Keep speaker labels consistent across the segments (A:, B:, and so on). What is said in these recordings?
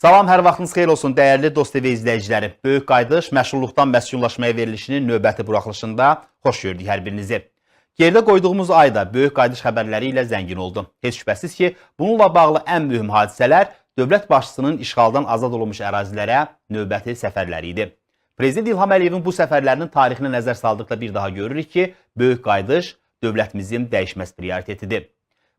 A: Salam, hər vaxtınız xeyir olsun dəyərli Dost TV izləyiciləri. Böyük Qayıdış məşğulluqdan məskunlaşmaya verilişinin növbəti buraxılışında xoş gördük hər birinizi. Geridə qoyduğumuz ayda Böyük Qayıdış xəbərləri ilə zəngin oldu. Heç şübhəsiz ki, bununla bağlı ən mühüm hadisələr dövlət başçısının işğaldan azad olunmuş ərazilərə növbəti səfərləri idi. Prezident İlham Əliyevin bu səfərlərinin tarixinə nəzər saldıqda bir daha görürük ki, Böyük Qayıdış dövlətimizin dəyişməz prioritetidir.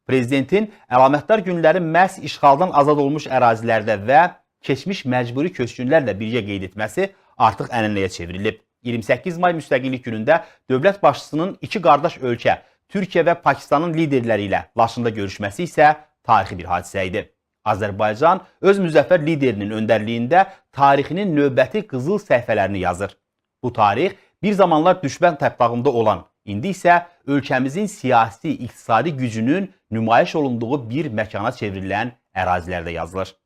A: Prezidentin əlamətdar günləri məhz işğaldan azad olmuş ərazilərdə və keçmiş məcburi köçkünlərlə birgə qeyd etməsi artıq ənənəyə çevrilib. 28 may Müstəqillik günündə dövlət başçısının iki qardaş ölkə, Türkiyə və Pakistanın liderləri ilə Laçında görüşməsi isə tarixi bir hadisə idi. Azərbaycan öz müzəffər liderinin öndərliyində tarixinin növbəti qızıl səhifələrini yazır. Bu tarix bir zamanlar düşmən təptağında olan, indi isə ölkəmizin siyasi, iqtisadi gücünün nümayiş olunduğu bir məkana çevrilən ərazilərdə yazılır.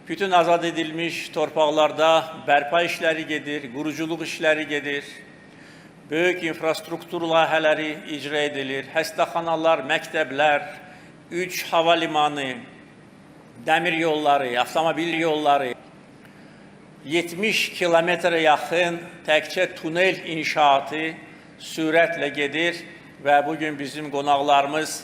B: Bütün azad edilmiş torpaqlarda bərpa işləri gedir, quruculuq işləri gedir. Böyük infrastruktur layihələri icra edilir. Xəstəxanalar, məktəblər, 3 hava limanı, dəmir yolları, avtomobil yolları, 70 kilometrə yaxın təkcə tunel inşaatı sürətlə gedir və bugün bizim qonaqlarımız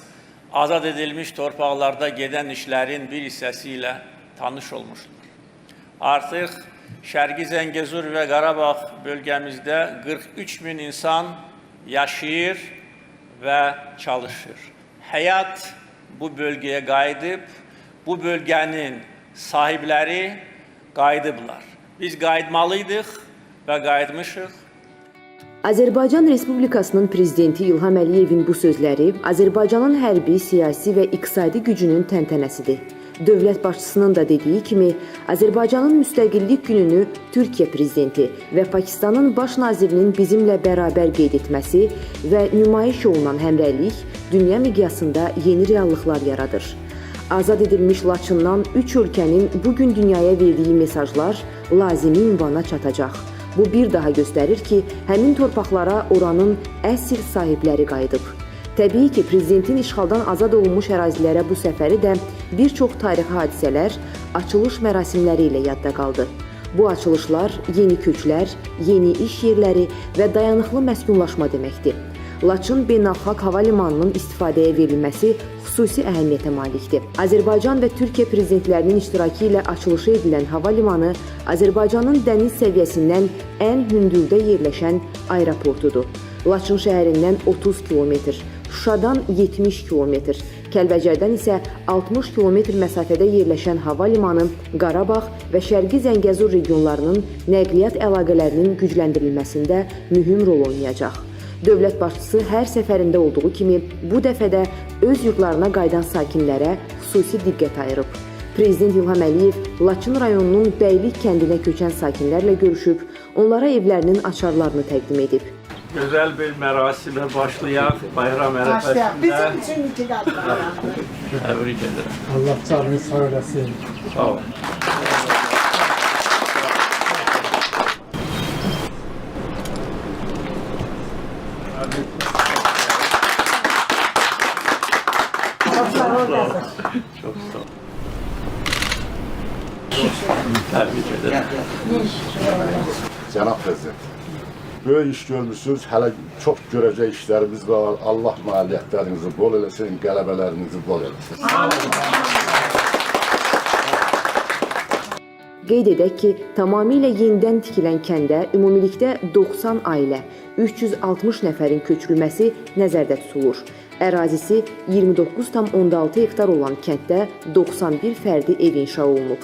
B: azad edilmiş torpaqlarda gedən işlərin bir hissəsi ilə tanış olmuşlar. Artıq Şərqi Zəngəzur və Qarabağ bölgəmizdə 43 min insan yaşayır və çalışır. Həyat bu bölgəyə qayıdıb, bu bölgənin sahibləri qayıdıblar. Biz qayıtmalıydıq və qayıtmışıq.
C: Azərbaycan Respublikasının prezidenti İlham Əliyevin bu sözləri Azərbaycanın hərbi, siyasi və iqtisadi gücünün təntənəsidir. Dövlət başçısının da dediyi kimi, Azərbaycanın müstəqillik gününü Türkiyə prezidenti və Pakistanın baş nazirinin bizimlə bərabər qeyd etməsi və nümayiş olunan həmrəylik dünya miqyasında yeni reallıqlar yaradır. Azad edilmiş Laçından üç ölkənin bu gün dünyaya verdiyi mesajlar lazımi ünvana çatacaq. Bu bir daha göstərir ki, həmin torpaqlara oranın əsl sahibləri qayıdıb. Təbii ki, prezidentin işğaldan azad olunmuş ərazilərə bu səfəri də bir çox tarixi hadisələr, açılış mərasimləri ilə yadda qaldı. Bu açılışlar yeni köçlər, yeni iş yerləri və dayanıqlı məskunlaşma deməkdir. Laçın Beynəlxalq Hava Limanının istifadəyə verilməsi xüsusi əhəmiyyətə malikdir. Azərbaycan və Türkiyə prezidentlərinin iştirakı ilə açılışı edilən hava limanı Azərbaycanın dəniz səviyyəsindən ən hündürdə yerləşən aeroportudur. Laçın şəhərindən 30 kilometr, Şuşadan 70 kilometr, Kəlbəcərdən isə 60 kilometr məsafədə yerləşən hava limanı Qarabağ və Şərqi Zəngəzur regionlarının nəqliyyat əlaqələrinin gücləndirilməsində mühüm rol oynayacaq. Dövlət başçısı hər səfərində olduğu kimi bu dəfə də öz yurtlarına qayıdan sakinlərə xüsusi diqqət ayırıb. Prezident İlham Əliyev Laçın rayonunun Bəylik kəndinə köçən sakinlərlə görüşüb, onlara evlərinin açarlarını təqdim edib.
B: Gözəl bir mərasimə başlayaq bayram
D: Başlayaq.
B: ərəfəsində.
D: Bizim üçün iki qat bayramdır.
B: Təbrik edirəm.
E: Allah canını sağ eləsin.
B: Sağ olun. Çox sağ olun. Təbrik edirəm.
F: Cənab Prezident, böyük iş görmüsünüz, hələ çox görəcək işlərimiz var. Allah nailiyyətlərinizi bol eləsin, qələbələrinizi bol eləsin.
C: Qeyd edək ki, tamamilə yenidən tikilən kəndə ümumilikdə 90 ailə, 360 nəfərin köçürülməsi nəzərdə tutulur. Ərazisi 29,6 hektar olan kənddə 91 fərdi ev inşa olunub.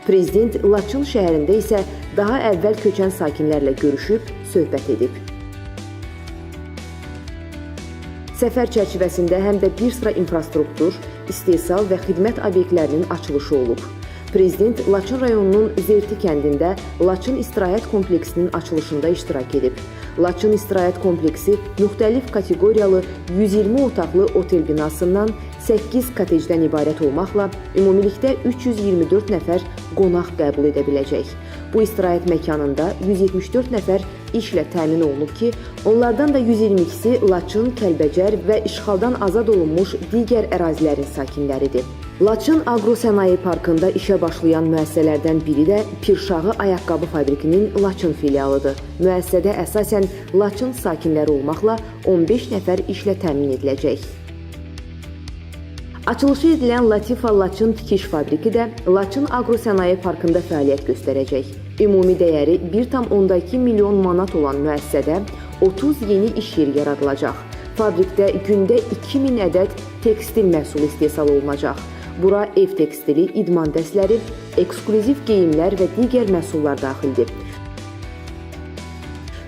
C: Prezident Laçın şəhərində isə daha əvvəl köçən sakinlərlə görüşüb, söhbət edib. Səfər çərçivəsində həm də bir sıra infrastruktur, istehsal və xidmət obyektlərinin açılışı olub. Prezident Laçın rayonunun Zerti kəndində Laçın istirahət kompleksinin açılışında iştirak edib. Laçın istirahət kompleksi müxtəlif kateqoriyalı 120 otaqlı otel binasından 8 kottecdən ibarət olmaqla ümumilikdə 324 nəfər qonaq qəbul edə biləcək. Bu istirahət məkanında 174 nəfər işlə təmin olunub ki, onlardan da 122-si Laçın, Kəlbəcər və işğaldan azad olunmuş digər ərazilərin sakinləridir. Laçın Aqrosənaye Parkında işə başlayan müəssisələrdən biri də Pirşağı Ayaqqabı Fabrikinin Laçın filialıdır. Müəssisədə əsasən Laçın sakinləri olmaqla 15 nəfər işlə təmin ediləcək. Açılışı edilən Latifa Laçın Tikiş Fabriki də Laçın Aqrosənaye Parkında fəaliyyət göstərəcək. Ümumi dəyəri 1,2 milyon manat olan müəssisədə 30 yeni iş yeri yaradılacaq. Fabrikdə gündə 2000 ədəd tekstil məhsulu istehsal olunacaq. Bura ev tekstili, idman dəstləri, eksklüziv geyimlər və digər məhsullar daxildir.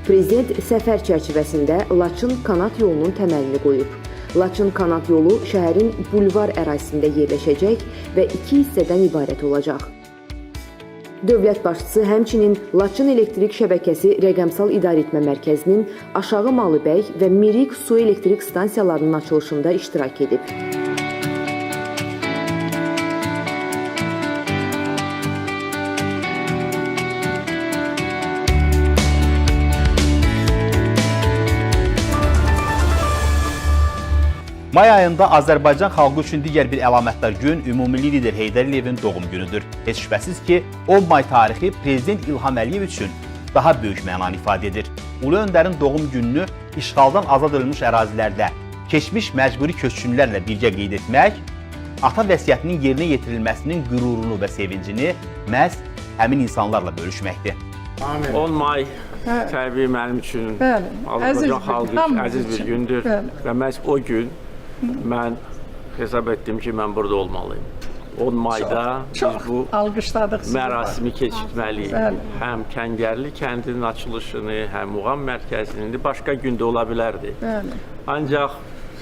C: Prezident səfər çərçivəsində Laçın kanat yolunun təməlini qoyub. Laçın kanat yolu şəhərin bulvar ərazisində yerləşəcək və 2 hissədən ibarət olacaq. Dövlət başçısı həmçinin Laçın Elektrik Şəbəkəsi Rəqəmsal İdarəetmə Mərkəzinin Aşağı Malıbəy və Mirik su elektrik stansiyalarının açılışında iştirak edib.
A: May ayında Azərbaycan xalqı üçün digər bir əlamətdar gün ümumilli lider Heydər Əliyevin doğum günüdür. Heç şübhəsiz ki, 10 may tarixi Prezident İlham Əliyev üçün daha böyük mənanı ifadə edir. Ulu Öndərin doğum gününü işğaldan azad olunmuş ərazilərdə keçmiş məcburi köçkünlərlə birgə qeyd etmək, ata vəsiyyətinin yerinə yetirilməsinin qürurunu və sevincini məhz həmin insanlarla bölüşməkdir.
B: 10 may təbii mənim üçün,
D: Bəli, əziz
B: Azərbaycan
D: bir-
B: xalqı üçün
D: hamımız
B: əziz bir
D: üçün.
B: gündür.
D: Bəli.
B: Və məhz o gün mən hesab etdim ki, mən burada olmalıyım. 10 mayda
D: Çox
B: biz bu
D: alqışladıq sizi.
B: mərasimi keçirtməliyik.
D: Bəli.
B: Həm Kəngərli kəndinin açılışını, həm Muğam mərkəzinin, indi başqa gündə ola bilərdi.
D: Bəli.
B: Ancaq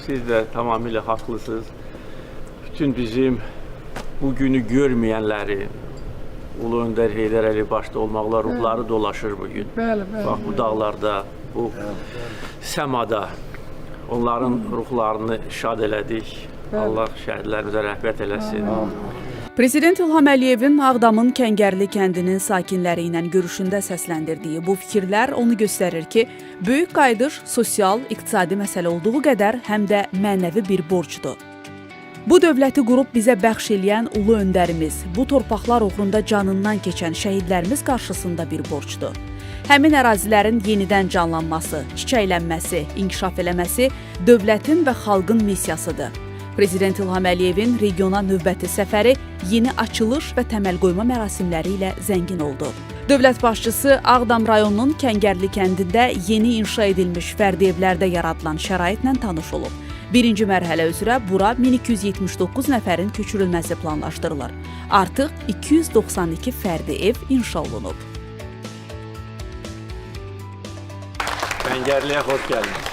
B: siz də tamamilə haqlısınız. Bütün bizim bu günü görməyənlərin, Ulu Öndər Heydər Əliyev başda olmaqla ruhları dolaşır bu gün.
D: Bəli, bəli.
B: Bax bu dağlarda, bu səmada onların ruhlarını şad elədik. Allah şəhidlərimizə rəhmət eləsin.
G: Prezident İlham Əliyevin Ağdamın Kəngərli kəndinin sakinləri ilə görüşündə səsləndirdiyi bu fikirlər onu göstərir ki, böyük qayıdış sosial, iqtisadi məsələ olduğu qədər həm də mənəvi bir borcdur. Bu dövləti qurub bizə bəxş eləyən ulu öndərimiz, bu torpaqlar uğrunda canından keçən şəhidlərimiz qarşısında bir borcdur. Həmin ərazilərin yenidən canlanması, çiçəklənməsi, inkişaf eləməsi dövlətin və xalqın missiyasıdır. Prezident İlham Əliyevin regiona növbəti səfəri yeni açılış və təməl qoyma mərasimləri ilə zəngin oldu. Dövlət başçısı Ağdam rayonunun Kəngərli kəndində yeni inşa edilmiş fərdi evlərdə yaradılan şəraitlə tanış olub. Birinci mərhələ üzrə bura 1279 nəfərin köçürülməsi planlaşdırılır. Artıq 292 fərdi ev inşa olunub.
B: Kəngərliyə xoş gəldiniz.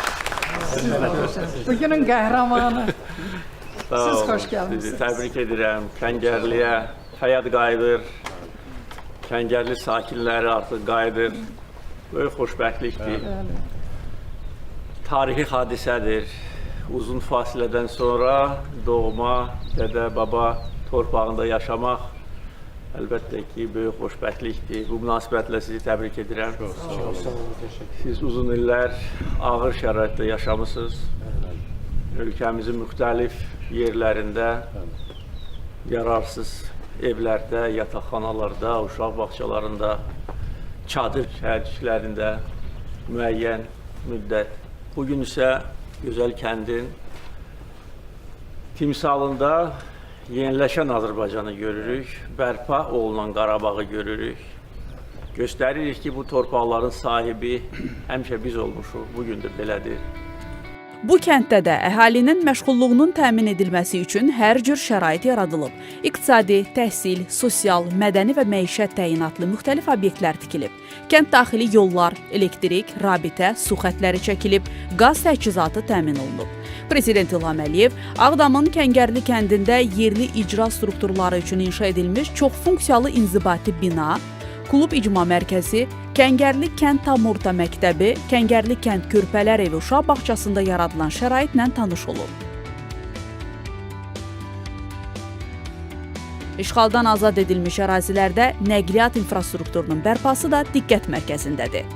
D: Bugünün qəhrəmanı.
B: Sağ
D: Siz
B: olun.
D: xoş gəlmisiniz.
B: Sizi təbrik edirəm. Kəngərliyə həyat qayıdır. Kəngərli sakinləri artıq qayıdır. Böyük xoşbəxtlikdir. Tarixi hadisədir. Uzun fasilədən sonra doğma, dədə, baba torpağında yaşamaq əlbəttə ki, böyük xoşbəxtlikdir. Bu münasibətlə sizi təbrik edirəm.
E: Çox sağ olun, təşəkkür.
B: Siz uzun illər ağır şəraitdə yaşamısınız. Ölkəmizin müxtəlif yerlərində yararsız evlərdə, yataqxanalarda, uşaq bağçalarında, çadır şəhərciklərində müəyyən müddət. Bugün isə gözəl kəndin timsalında yeniləşən Azərbaycanı görürük, bərpa olunan Qarabağı görürük. Göstəririk ki, bu torpaqların sahibi həmişə biz olmuşuq, bu gün də belədir.
G: Bu kənddə də əhalinin məşğulluğunun təmin edilməsi üçün hər cür şərait yaradılıb. İqtisadi, təhsil, sosial, mədəni və məişət təyinatlı müxtəlif obyektlər tikilib. Kənd daxili yollar, elektrik, rabitə, su xətləri çəkilib, qaz təchizatı təmin olunub. Prezident İlham Əliyev Ağdamın Kəngərli kəndində yerli icra strukturları üçün inşa edilmiş çoxfunksiyalı inzibati bina, Klub İcma Mərkəzi, Kəngərli Kənd Tam Orta Məktəbi, Kəngərli Kənd Körpələr Evi uşaq bağçasında yaradılan şəraitlə tanış olub. İşğaldan azad edilmiş ərazilərdə nəqliyyat infrastrukturunun bərpası da diqqət mərkəzindədir.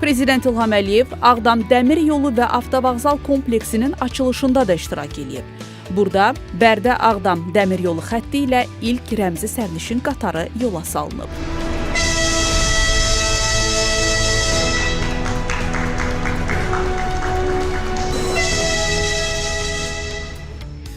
G: Prezident İlham Əliyev Ağdam Dəmir Yolu və Avtovağzal kompleksinin açılışında da iştirak eləyib. Burada Bərdə-Ağdam dəmir yolu xətti ilə ilk rəmzi sərnişin qatarı yola salınıb.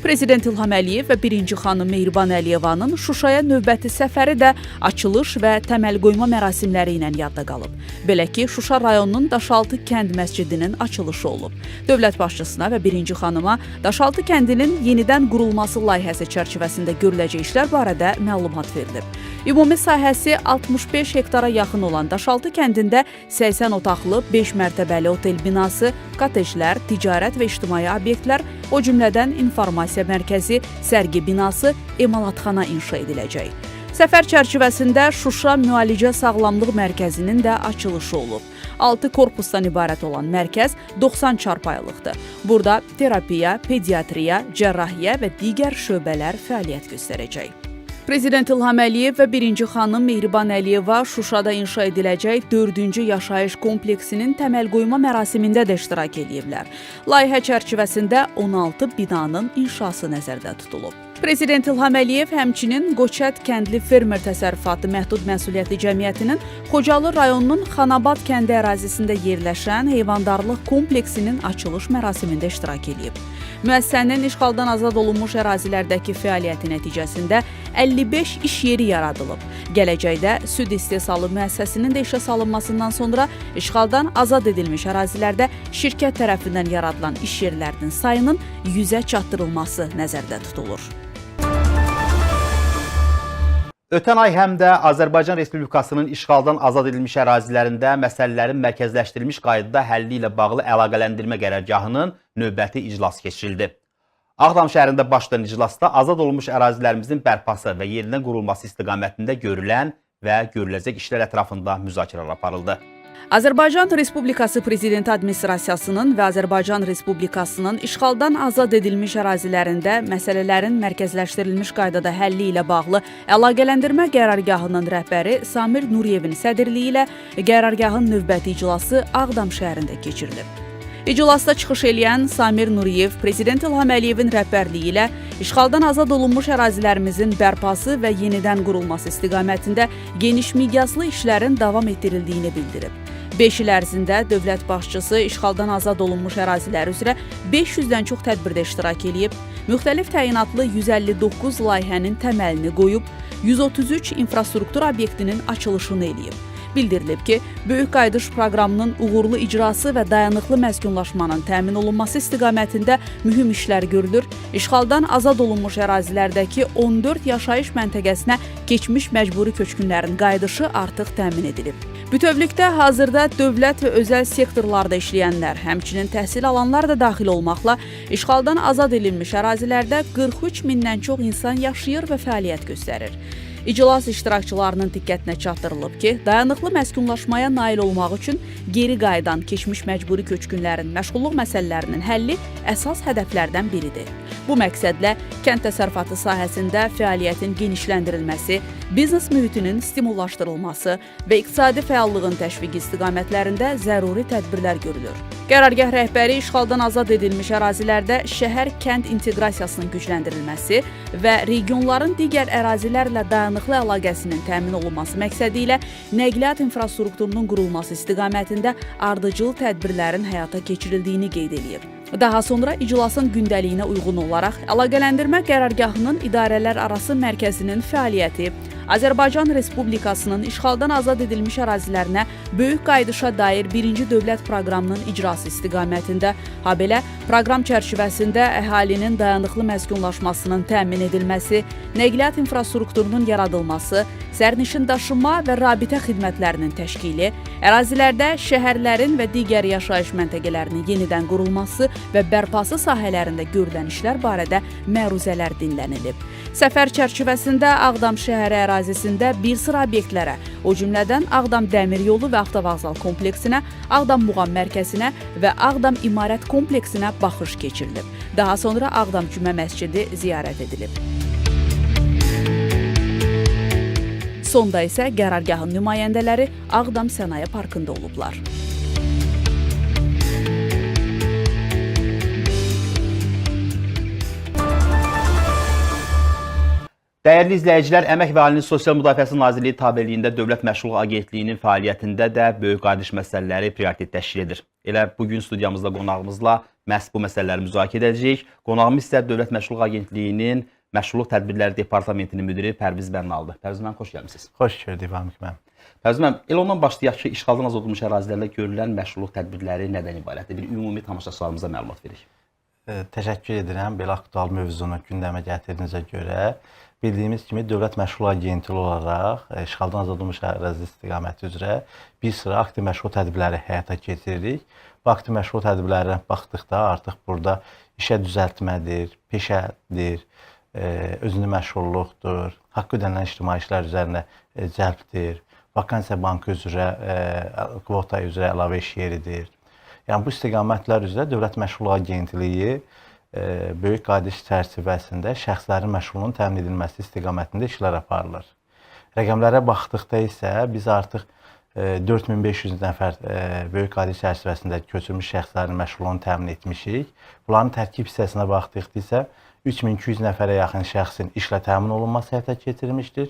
G: Prezident İlham Əliyev və birinci xanım Mehriban Əliyevanın Şuşaya növbəti səfəri də açılış və təməl qoyma mərasimləri ilə yadda qalıb. Belə ki, Şuşa rayonunun Daşaltı kənd məscidinin açılışı olub. Dövlət başçısına və birinci xanıma Daşaltı kəndinin yenidən qurulması layihəsi çərçivəsində görüləcək işlər barədə məlumat verilib. Ümumi sahəsi 65 hektara yaxın olan Daşaltı kəndində 80 otaqlı 5 mərtəbəli otel binası, kotejlər, ticarət və ictimai obyektlər, o cümlədən informasiya mərkəzi, sərgi binası, emalatxana inşa ediləcək. Səfər çərçivəsində Şuşa Müalicə Sağlamlıq Mərkəzinin də açılışı olub. 6 korpusdan ibarət olan mərkəz 90 çarpayılıqdır. Burada terapiya, pediatriya, cərrahiyyə və digər şöbələr fəaliyyət göstərəcək. Prezident İlham Əliyev və birinci xanım Mehriban Əliyeva Şuşada inşa ediləcək 4-cü yaşayış kompleksinin təməl qoyma mərasimində də iştirak ediblər. Layihə çərçivəsində 16 binanın inşası nəzərdə tutulub. Prezident İlham Əliyev həmçinin Qoçət Kəndli Fermer Təsərrüfatı Məhdud Məsuliyyətli Cəmiyyətinin Xocalı rayonunun Xanabad kəndi ərazisində yerləşən heyvandarlıq kompleksinin açılış mərasimində iştirak edib. Müəssisənin işğaldan azad olunmuş ərazilərdəki fəaliyyəti nəticəsində 55 iş yeri yaradılıb. Gələcəkdə süd istehsalı müəssisəsinin də işə salınmasından sonra işğaldan azad edilmiş ərazilərdə şirkət tərəfindən yaradılan iş yerlərinin sayının 100-ə çatdırılması nəzərdə tutulur.
A: Ötən ay həm də Azərbaycan Respublikasının işğaldan azad edilmiş ərazilərində məsələlərin mərkəzləşdirilmiş qaydada həlli ilə bağlı əlaqələndirmə qərargahının növbəti iclası keçirildi. Ağdam şəhərində baş tutan iclasda azad olunmuş ərazilərimizin bərpası və yenidən qurulması istiqamətində görülən və görüləcək işlər ətrafında müzakirələr aparıldı.
G: Azərbaycan Respublikası Prezidenti Administrasiyasının və Azərbaycan Respublikasının işğaldan azad edilmiş ərazilərində məsələlərin mərkəzləşdirilmiş qaydada həlli ilə bağlı əlaqələndirmə qərargahının rəhbəri Samir Nuriyevin sədrliyi ilə qərargahın növbəti iclası Ağdam şəhərində keçirilib. İclasda çıxış eləyən Samir Nuriyev, Prezident İlham Əliyevin rəhbərliyi ilə işğaldan azad olunmuş ərazilərimizin bərpası və yenidən qurulması istiqamətində geniş miqyaslı işlərin davam etdirildiyini bildirib. 5 il ərzində dövlət başçısı işğaldan azad olunmuş ərazilər üzrə 500-dən çox tədbirdə iştirak eləyib, müxtəlif təyinatlı 159 layihənin təməlini qoyub, 133 infrastruktur obyektinin açılışını eləyib. Bildirilib ki, Böyük Qayıdış proqramının uğurlu icrası və dayanıqlı məskunlaşmanın təmin olunması istiqamətində mühüm işlər görülür. İşğaldan azad olunmuş ərazilərdəki 14 yaşayış məntəqəsinə keçmiş məcburi köçkünlərin qayıdışı artıq təmin edilib. Bütövlükdə hazırda dövlət və özəl sektorlarda işləyənlər, həmçinin təhsil alanlar da daxil olmaqla işğaldan azad edilmiş ərazilərdə 43 mindən çox insan yaşayır və fəaliyyət göstərir. İclas iştirakçılarının diqqətinə çatdırılıb ki, dayanıqlı məskunlaşmaya nail olmaq üçün geri qayıdan keçmiş məcburi köçkünlərin məşğulluq məsələlərinin həlli əsas hədəflərdən biridir. Bu məqsədlə kənd təsərrüfatı sahəsində fəaliyyətin genişləndirilməsi, biznes mühitinin stimullaşdırılması və iqtisadi fəallığın təşviqi istiqamətlərində zəruri tədbirlər görülür. Qərargah rəhbəri işğaldan azad edilmiş ərazilərdə şəhər-kənd inteqrasiyasının gücləndirilməsi və regionların digər ərazilərlə dayanıqlı əlaqəsinin təmin olunması məqsədi ilə nəqliyyat infrastrukturunun qurulması istiqamətində ardıcıl tədbirlərin həyata keçirildiyini qeyd eləyib. Daha sonra iclasın gündəliyinə uyğun olaraq əlaqələndirmə qərargahının idarələr arası mərkəzinin fəaliyyəti, Azərbaycan Respublikasının işğaldan azad edilmiş ərazilərinə böyük qayıdışa dair birinci dövlət proqramının icrası istiqamətində, habelə proqram çərçivəsində əhalinin dayanıqlı məskunlaşmasının təmin edilməsi, nəqliyyat infrastrukturunun yaradılması, sərnişin daşıma və rabitə xidmətlərinin təşkili, ərazilərdə şəhərlərin və digər yaşayış məntəqələrinin yenidən qurulması və bərpası sahələrində görülən işlər barədə məruzələr dinlənilib. Səfər çərçivəsində Ağdam şəhəri ərazisində bir sıra obyektlərə, o cümlədən Ağdam Dəmir Yolu və Avtovağzal kompleksinə, Ağdam Muğam mərkəzinə və Ağdam İmarət kompleksinə baxış keçirilib. Daha sonra Ağdam Cümə məscidi ziyarət edilib. Sonda isə qərargahın nümayəndələri Ağdam Sənaye Parkında olublar.
A: Dəyərli izləyicilər, Əmək və Əhalinin Sosial Müdafiəsi Nazirliyi tabeliyində Dövlət Məşğulluq Agentliyinin fəaliyyətində də böyük qayıdış məsələləri prioritet təşkil edir. Elə bu gün studiyamızda qonağımızla məhz bu məsələləri müzakirə edəcəyik. Qonağımız isə Dövlət Məşğulluq Agentliyinin Məşğulluq Tədbirləri Departamentinin müdiri Pərviz Bənnaldır. Pərviz müəllim, xoş gəlmisiniz.
H: Xoş gördük Vamiq müəllim.
A: Pərviz müəllim, elə ondan başlayaq ki, işğaldan azad olunmuş ərazilərdə görülən məşğulluq tədbirləri nədən ibarətdir? Bir ümumi tamaşaçılarımıza məlumat verək.
H: Təşəkkür edirəm belə aktual mövzunu gündəmə gətirdiyinizə görə. Bildiyimiz kimi Dövlət Məşğulluq Agentliyi olaraq işğaldan azad olunmuş ərazi istiqaməti üzrə bir sıra aktiv məşğulluq tədbirləri həyata keçiririk. Bu aktiv məşğulluq tədbirlərinə baxdıqda artıq burada işə düzəltmədir, peşədir, özünü məşğulluqdur, haqqı ödənilən ictimai işlər üzərinə cəlbdir, vakansiya bankı üzrə, kvota üzrə əlavə iş yeridir. Yəni bu istiqamətlər üzrə Dövlət Məşğulluq Agentliyi böyük qayıdış çərçivəsində şəxslərin məşğulluğunun təmin edilməsi istiqamətində işlər aparılır. Rəqəmlərə baxdıqda isə biz artıq 4500 nəfər böyük qayıdış çərçivəsində köçürmüş şəxslərin məşğulluğunu təmin etmişik. Bunların tərkib hissəsinə baxdıqda isə 3200 nəfərə yaxın şəxsin işlə təmin olunması həyata keçirilmişdir.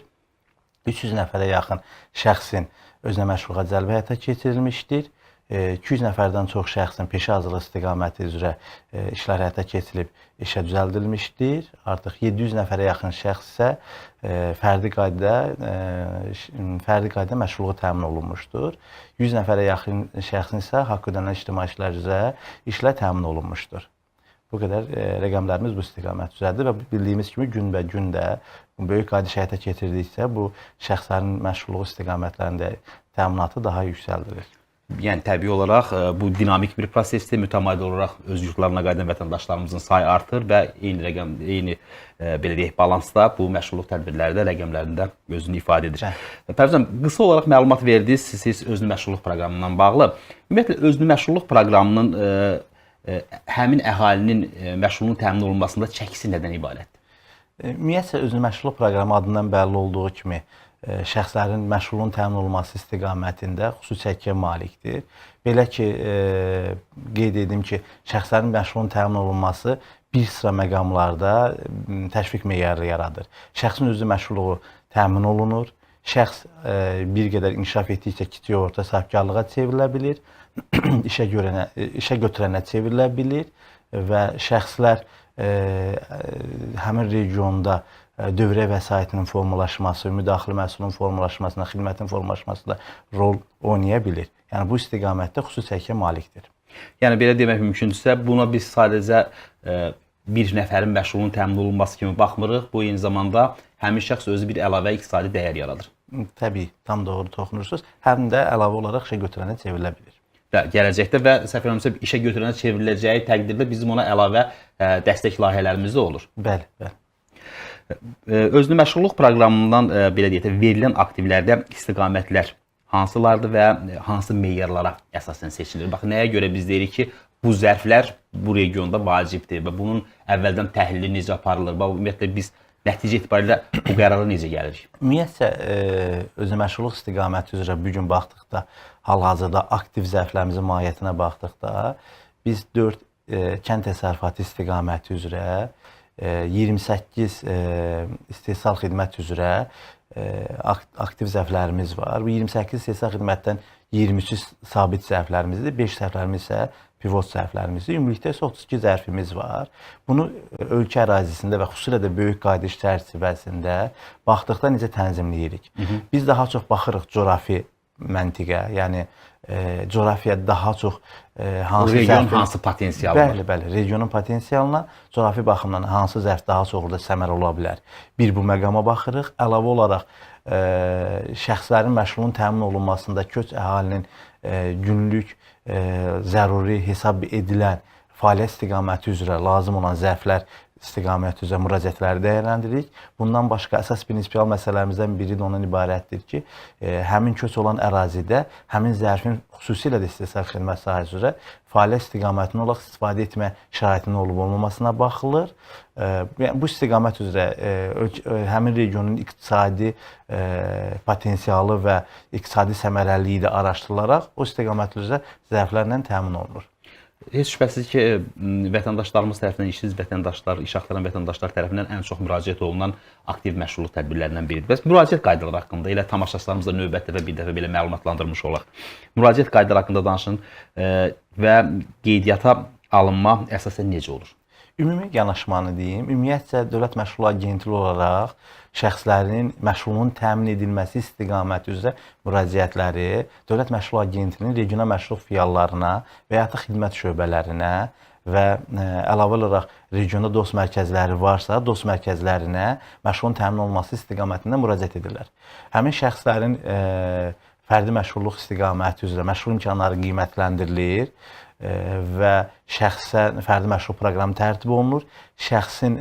H: 300 nəfərə yaxın şəxsin özünə məşğulluğa cəlbi həyata keçirilmişdir. 200 nəfərdən çox şəxsin peşə hazırlığı istiqaməti üzrə işlər həyata keçirilib, işə düzəldilmişdir. Artıq 700 nəfərə yaxın şəxs isə fərdi qayda məşğulluğu təmin olunmuşdur. 100 nəfərə yaxın şəxsin isə haqq ödənilən ictimai işlər üzrə işlə təmin olunmuşdur. Bu qədər rəqəmlərimiz bu istiqamət üzrədir və bildiyimiz kimi günbəgün də böyük qayıdış həyata keçirdikcə bu şəxslərin məşğulluğu istiqamətlərində təminatı daha yüksəldilir.
A: Yəni təbii olaraq bu dinamik bir prosesdir. Mütəmadi olaraq öz yurtlarına qayıdan vətəndaşlarımızın sayı artır və eyni rəqəm, eyni belə deyək, balansda bu məşğulluq tədbirləri də rəqəmlərində özünü ifadə edir. Pərviz müəllim, qısa olaraq məlumat verdiniz siz özünü məşğulluq proqramından bağlı. Ümumiyyətlə özünü məşğulluq proqramının həmin əhalinin məşğulluğunun təmin olunmasında çəkisi nədən ibarətdir?
H: Ümumiyyətlə özünü məşğulluq proqramı adından bəlli olduğu kimi şəxslərin məşğulluğunun təmin olunması istiqamətində xüsusi çəkiyə malikdir. Belə ki, qeyd edim ki, şəxslərin məşğulluğunun təmin olunması bir sıra məqamlarda təşviq meyarı yaradır. Şəxsin özü məşğulluğu təmin olunur, şəxs bir qədər inkişaf etdikcə kiçik orta sahibkarlığa çevrilə bilir, işə götürənə çevrilə bilir və şəxslər həmin regionda dövrə vəsaitinin formalaşması, ümumi daxili məhsulun formalaşmasına, xidmətin formalaşmasında rol oynaya bilir. Yəni bu istiqamətdə xüsusi çəkiyə malikdir.
A: Yəni belə demək mümkündürsə, buna biz sadəcə bir nəfərin məşğulluğunun təmin olunması kimi baxmırıq. Bu eyni zamanda həmin şəxs özü bir əlavə iqtisadi dəyər yaradır.
H: Təbii, tam doğru toxunursunuz. Həm də əlavə olaraq işə götürənə çevrilə bilir.
A: Və gələcəkdə və səhv eləmirəmsə işə götürənə çevriləcəyi təqdirdə bizim ona əlavə dəstək layihələrimiz də olur.
H: Bəli, bəli.
A: Özünü məşğulluq proqramından belə deyək də verilən aktivlərdə istiqamətlər hansılardır və hansı meyarlara əsasən seçilir? Bax, nəyə görə biz deyirik ki, bu zərflər bu regionda vacibdir və bunun əvvəldən təhlili necə aparılır? Bax, ümumiyyətlə biz nəticə itibarilə bu qərara necə gəlirik?
H: Ümumiyyətlə özünü məşğulluq istiqaməti üzrə bu gün baxdıqda, hal-hazırda aktiv zərflərimizin mahiyyətinə baxdıqda biz 4 kənd təsərrüfatı istiqaməti üzrə 28 istehsal xidmət üzrə aktiv zərflərimiz var. Bu 28 istehsal xidmətdən 23-ü sabit zərflərimizdir, 5 zərflərimiz isə pivot zərflərimizdir. Ümumilikdə isə 32 zərfimiz var. Bunu ölkə ərazisində və xüsusilə də böyük qayıdış çərçivəsində baxdıqda necə tənzimləyirik? Biz daha çox baxırıq coğrafi məntiqə, yəni coğrafiya daha çox hansı
A: region
H: zərfin,
A: hansı potensialı var?
H: Bəli, bəli, regionun potensialına, coğrafi baxımdan hansı zərf daha çox orada səmər ola bilər. Bir bu məqama baxırıq. Əlavə olaraq şəxslərin məşğulluğunun təmin olunmasında köç əhalinin günlük zəruri hesab edilən fəaliyyət istiqaməti üzrə lazım olan zərflər istiqaməti üzrə müraciətləri dəyərləndiririk. Bundan başqa əsas prinsipial məsələlərimizdən biri də ondan ibarətdir ki, həmin köç olan ərazidə həmin zərfin xüsusilə də istehsal xidmət sahəsi üzrə fəaliyyət istiqamətini olaraq istifadə etmə şəraitinin olub olmamasına baxılır. Yəni bu istiqamət üzrə həmin regionun iqtisadi potensialı və iqtisadi səmərəliliyi də araşdırılaraq o istiqamət üzrə zərflərlə təmin olunur.
A: Heç şübhəsiz ki, vətəndaşlarımız tərəfindən, işsiz vətəndaşlar, iş axtaran vətəndaşlar tərəfindən ən çox müraciət olunan aktiv məşğulluq tədbirlərindən biridir. Bəs müraciət qaydaları haqqında elə tamaşaçılarımızla növbət dəfə bir dəfə belə məlumatlandırmış olaq. Müraciət qaydaları haqqında danışın və qeydiyyata alınma əsasən necə olur?
H: Ümumi yanaşmanı deyim. Ümumiyyətcə Dövlət Məşğulluq Agentliyi olaraq şəxslərin məşğulluğunun təmin edilməsi istiqaməti üzrə müraciətləri Dövlət Məşğulluq Agentliyinin regional məşğulluq filiallarına və ya da xidmət şöbələrinə və əlavə olaraq regionda dost mərkəzləri varsa, dost mərkəzlərinə məşğulluğun təmin olunması istiqamətində müraciət edirlər. Həmin şəxslərin fərdi məşğulluq istiqaməti üzrə məşğulluq imkanları qiymətləndirilir və şəxsə fərdi məşğulluq proqramı tərtib olunur. Şəxsin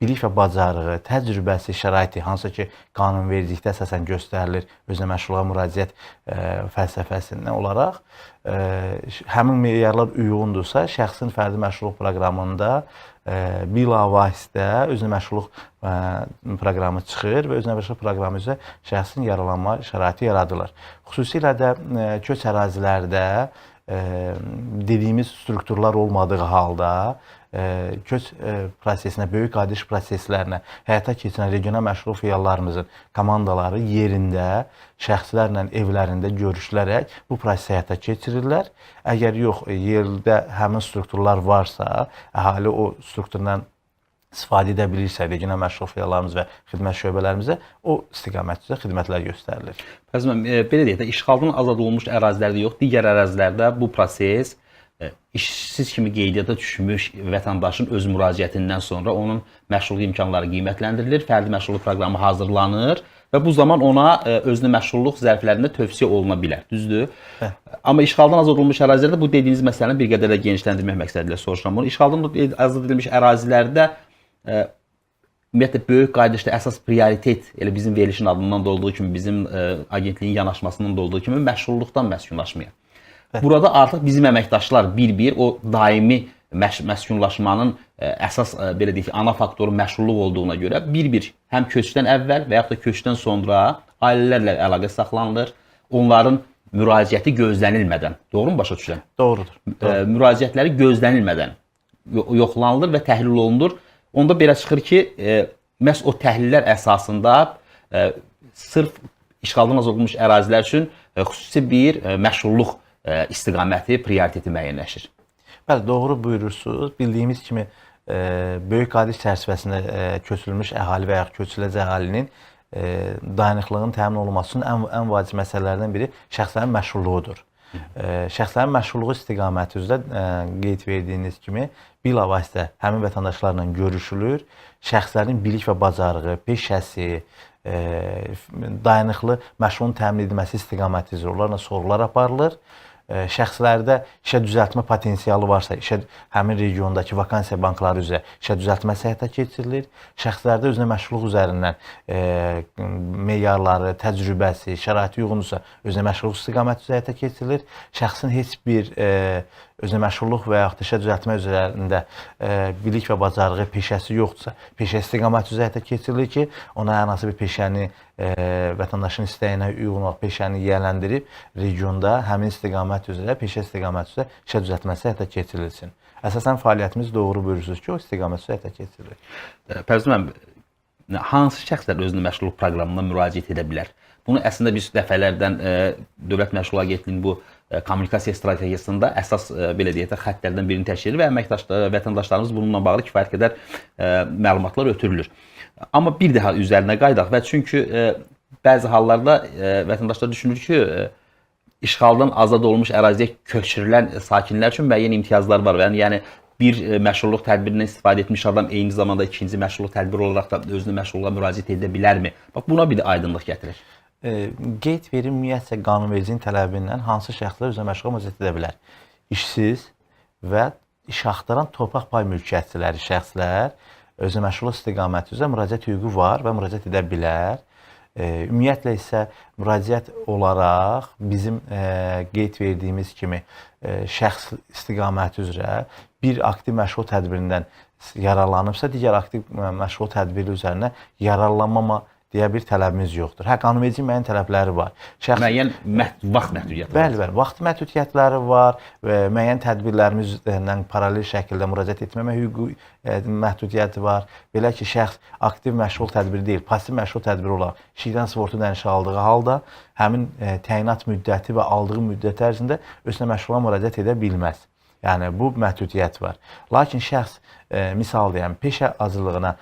H: bilik və bacarığı, təcrübəsi, şəraiti, hansı ki qanunvericilikdə əsasən göstərilir özünə məşğulluğa müraciət fəlsəfəsindən olaraq, həmin meyarlar uyğundursa, şəxsin fərdi məşğulluq proqramında bilavasitə özünə məşğulluq proqramı çıxır və özünə məşğulluq proqramı üzrə şəxsin yararlanma şəraiti yaradılır. Xüsusilə də köç ərazilərdə dediyimiz strukturlar olmadığı halda köç prosesinə, böyük qayıdış proseslərinə həyata keçirən regional məşğulluq filiallarımızın komandaları yerində şəxslərlə evlərində görüşülərək bu prosesi həyata keçirirlər. Əgər yox, yerdə həmin strukturlar varsa, əhali o strukturdan istifadə edə bilirsə, regional məşğulluq filiallarımız və xidmət şöbələrimizə o istiqamət üzrə xidmətlər göstərilir.
A: Pəs belə deyək də, işğaldan azad olunmuş ərazilərdə yox, digər ərazilərdə bu proses işsiz kimi qeydiyyata düşmüş vətəndaşın öz müraciətindən sonra onun məşğulluq imkanları qiymətləndirilir, fərdi məşğulluq proqramı hazırlanır və bu zaman ona özünə məşğulluq zərflərində tövsiyə oluna bilər, düzdür? Hə. Amma işğaldan azad olunmuş ərazilərdə bu dediyiniz məsələni bir qədər də genişləndirmək məqsədilə soruşuram bunu. İşğaldan azad edilmiş ərazilərdə ümumiyyətlə böyük qayıdışda əsas prioritet elə bizim verilişin adından da olduğu kimi, bizim agentliyin yanaşmasından da olduğu kimi məşğulluqdan məskunlaşmaya. Burada artıq bizim əməkdaşlar bir-bir o daimi məskunlaşmanın əsas belə deyək ki, ana faktoru məşğulluq olduğuna görə bir-bir həm köçdən əvvəl və yaxud da köçdən sonra ailələrlə əlaqə saxlanılır. Onların müraciəti gözlənilmədən, doğru mu başa düşürəm?
H: Doğrudur.
A: Doğru. Müraciətləri gözlənilmədən yoxlanılır və təhlil olunur. Onda belə çıxır ki, məhz o təhlillər əsasında sırf işğaldan azad olunmuş ərazilər üçün xüsusi bir məşğulluq istiqaməti, prioriteti müəyyənləşir.
H: Bəli, doğru buyurursunuz. Bildiyimiz kimi böyük qayıdış çərçivəsində köçürülmüş əhali və ya köçürüləcək əhalinin dayanıqlığının təmin olunması üçün ən vacib məsələlərdən biri şəxslərin məşğulluğudur. Şəxslərin məşğulluğu istiqaməti üzrə qeyd verdiyiniz kimi bilavasitə həmin vətəndaşlarla görüşülür. Şəxslərin bilik və bacarığı, peşəsi, dayanıqlı məşğulluğun təmin edilməsi istiqaməti üzrə onlarla sorğular aparılır. Şəxslərdə işə düzəltmə potensialı varsa, işə həmin regiondakı vakansiya bankları üzrə işə düzəltməsi həyata keçirilir. Şəxslərdə özünə məşğulluq üzərindən meyarları, təcrübəsi, şəraiti uyğundursa, özünə məşğulluq istiqaməti üzrə həyata keçirilir. Şəxsin heç bir özünə məşğulluq və yaxud da işə düzəltmə üzərində bilik və bacarığı, peşəsi yoxdursa, peşə istiqaməti üzrə həyata keçirilir ki, ona hər hansı bir peşəni vətəndaşın istəyinə uyğun olaraq peşəni yiyələndirib regionda həmin istiqamət üzrə, peşə istiqaməti üzrə işə düzəltməsi həyata keçirilsin. Əsasən fəaliyyətimiz doğru buyurursunuz ki, o istiqamət üzrə həyata keçirilir.
A: Pərviz müəllim, hansı şəxslər özünə məşğulluq proqramına müraciət edə bilər? Bunu əslində biz dəfələrdən Dövlət Məşğulluq Agentliyinin bu kommunikasiya strategiyasında əsas belə deyək də xəttlərdən birini təşkil edir və əməkdaşlar, vətəndaşlarımız bununla bağlı kifayət qədər məlumatlar ötürülür. Amma bir daha üzərinə qayıdaq və çünki bəzi hallarda vətəndaşlar düşünür ki, işğaldan azad olunmuş əraziyə köçürülən sakinlər üçün müəyyən imtiyazlar var. Yəni bir məşğulluq tədbirindən istifadə etmiş adam eyni zamanda ikinci məşğulluq tədbiri olaraq da özünə məşğulluğa müraciət edə bilərmi? Bax, buna bir də aydınlıq gətirir.
H: Qeyd verim ümumiyyətcə qanunvericinin tələbindən hansı şəxslər özünə məşğulluğa müraciət edə bilər? İşsiz və iş axtaran torpaq pay mülkiyyətçiləri şəxslər özünə məşğulluq istiqaməti üzrə müraciət hüququ var və müraciət edə bilər. Ümumiyyətlə isə müraciət olaraq bizim qeyd verdiyimiz kimi şəxs istiqaməti üzrə bir aktiv məşğulluq tədbirindən yararlanıbsa, digər aktiv məşğulluq tədbiri üzərinə yararlanmama deyə bir tələbimiz yoxdur. Hə, qanunverici müəyyən tələbləri var. Şəxs
A: Müəyyən vaxt məhdudiyyəti var.
H: Bəli, bəli, vaxt məhdudiyyətləri var və müəyyən tədbirlərimizlə paralel şəkildə müraciət etməmə hüququ məhdudiyyəti var. Belə ki, şəxs aktiv məşğul tədbiri deyil, pasiv məşğul tədbiri olaraq işlikdən sığorta ödənişi aldığı halda həmin təyinat müddəti və aldığı müddət ərzində özünə məşğula müraciət edə bilməz. Yəni bu məhdudiyyət var. Lakin şəxs misal deyəm, peşə azlığına,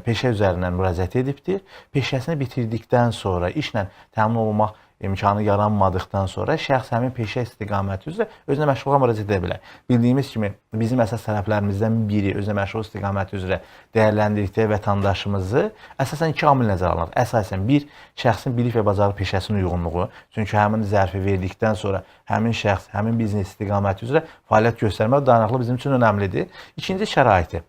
H: peşə üzərindən müraciət edibdir. Peşəsini bitirdikdən sonra işlə təmin olunmaq imkanı yaranmadıqdan sonra şəxs həmin peşə istiqaməti üzrə özünə məşğulluğa müraciət edə bilər. Bildiyimiz kimi bizim əsas tələblərimizdən biri özünə məşğul istiqaməti üzrə dəyərləndirdikdə vətəndaşımızı əsasən iki amil nəzərə alınır. Əsasən bir, şəxsin bilik və bacarıq peşəsinin uyğunluğu. Çünki həmin zərfi verdikdən sonra həmin şəxs həmin biznes istiqaməti üzrə fəaliyyət göstərmək dayanaqlı bizim üçün önəmlidir. İkinci şəraiti.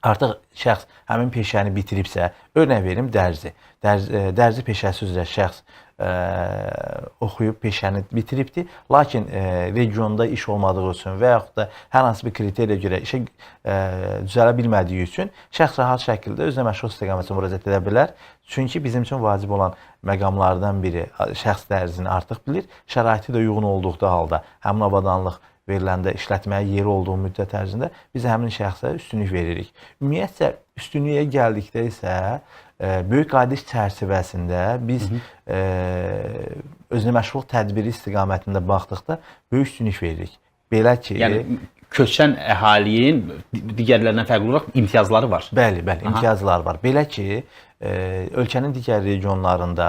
H: Artıq şəxs həmin peşəni bitiribsə, örnək verim dərzi. Dərzi peşəsi üzrə şəxs oxuyub peşəni bitiribdir. Lakin regionda iş olmadığı üçün və yaxud da hər hansı bir kriteriya görə işə düzələ bilmədiyi üçün şəxs rahat şəkildə özünə məşğul istiqamətinə müraciət edə bilər. Çünki bizim üçün vacib olan məqamlardan biri şəxs dərzini artıq bilir. Şəraiti də uyğun olduqda halda həmin avadanlıq veriləndə işlətməyə yeri olduğu müddət ərzində biz həmin şəxsə üstünlük veririk. Ümumiyyətcə üstünlüyə gəldikdə isə böyük qayıdış çərçivəsində biz özünə məşğulluq tədbiri istiqamətində baxdıqda böyük üstünlük veririk. Belə ki,
A: Yəni köçən əhalinin digərlərindən fərqli olaraq imtiyazları var.
H: Bəli, bəli, imtiyazlar var. Belə ki, ölkənin digər regionlarında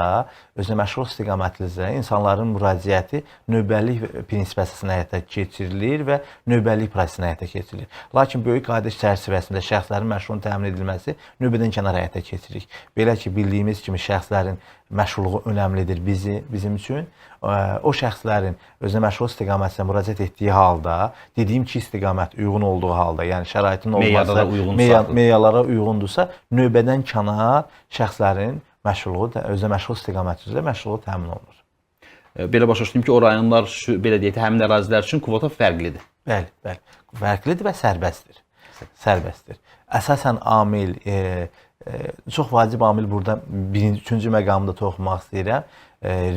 H: özünə məşğulluq istiqaməti üzrə insanların müraciəti növbəlik prinsipi əsasında həyata keçirilir və növbəlik prosesində həyata keçirilir. Lakin böyük qayıdış çərçivəsində şəxslərin məşğulluğunun təmin edilməsi növbədən kənar həyata keçiririk. Belə ki, bildiyimiz kimi şəxslərin məşğulluğu önəmlidir bizim üçün. O şəxslərin özünə məşğulluq istiqamətinə müraciət etdiyi halda, dediyim ki, istiqamət uyğun olduğu halda, yəni şəraitin olması, meyarlara uyğundursa, növbədən kənar şəxslərin məşğulluğu, özünə məşğul istiqaməti üzrə məşğulluğu təmin olunur.
A: Belə başa düşdüm ki, o rayonlar, belə deyək də, həmin ərazilər üçün kvota fərqlidir.
H: Bəli, bəli. Fərqlidir və sərbəstdir. Sərbəstdir. Əsasən amil, çox vacib amil burada birinci, üçüncü məqamda toxunmaq istəyirəm.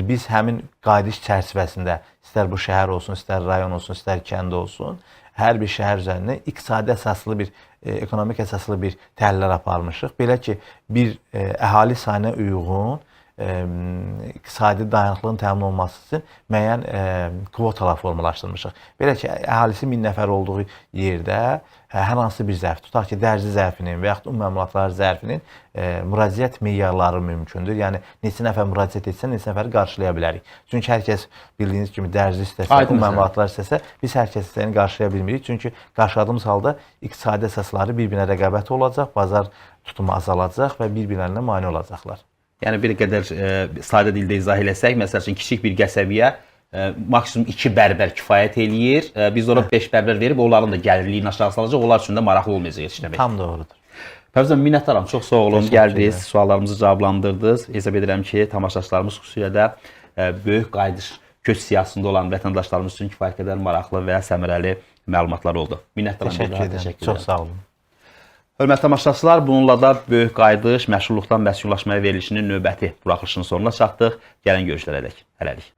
H: Biz həmin qayıdış çərçivəsində, istər bu şəhər olsun, istər rayon olsun, istər kənd olsun, hər bir şəhər üzərində iqtisadi əsaslı bir, ekonomik əsaslı bir təhlillər aparmışıq. Belə ki, bir əhali sayına uyğun iqtisadi dayanıqlığın təmin olunması üçün müəyyən kvotalar formalaşdırmışıq. Belə ki, əhalisi 1000 nəfər olduğu yerdə hər hansı bir zərf, tutaq ki, dərzi zərfinin və yaxud un məmulatları zərfinin müraciət meyarları mümkündür. Yəni, neçə nəfər müraciət etsə, neçə nəfəri qarşılaya bilərik. Çünki hər kəs bildiyiniz kimi dərzi istəsə, un məmulatları istəsə, biz hər kəs istəyəni qarşılaya bilmirik. Çünki qarşıladığımız halda iqtisadi əsasları bir-birinə rəqabət olacaq, bazar tutumu azalacaq və bir-birlərinə mane olacaqlar.
A: Yəni bir qədər sadə dildə izah eləsək, məsəl üçün kiçik bir qəsəbəyə maksimum 2 bərbər kifayət eləyir. Biz ora 5 bərbər verib onların da gəlirliyini aşağı salacaq, onlar üçün də maraqlı olmayacaq işləmək.
H: Tam doğrudur.
A: Pərviz müəllim, minnətdaram. Çox sağ olun. Gəldiniz, suallarımızı cavablandırdınız. Hesab edirəm ki, tamaşaçılarımız xüsusilə də böyük qayıdış köç siyahısında olan vətəndaşlarımız üçün kifayət qədər maraqlı və səmərəli məlumatlar oldu. Minnətdaram.
H: Təşəkkür edirəm. Çox sağ olun.
A: Hörmətli tamaşaçılar, bununla da böyük qayıdış məşğulluqdan məskunlaşmaya verilişinin növbəti buraxılışının sonuna çatdıq. Gələn görüşlərə dək. Hələlik.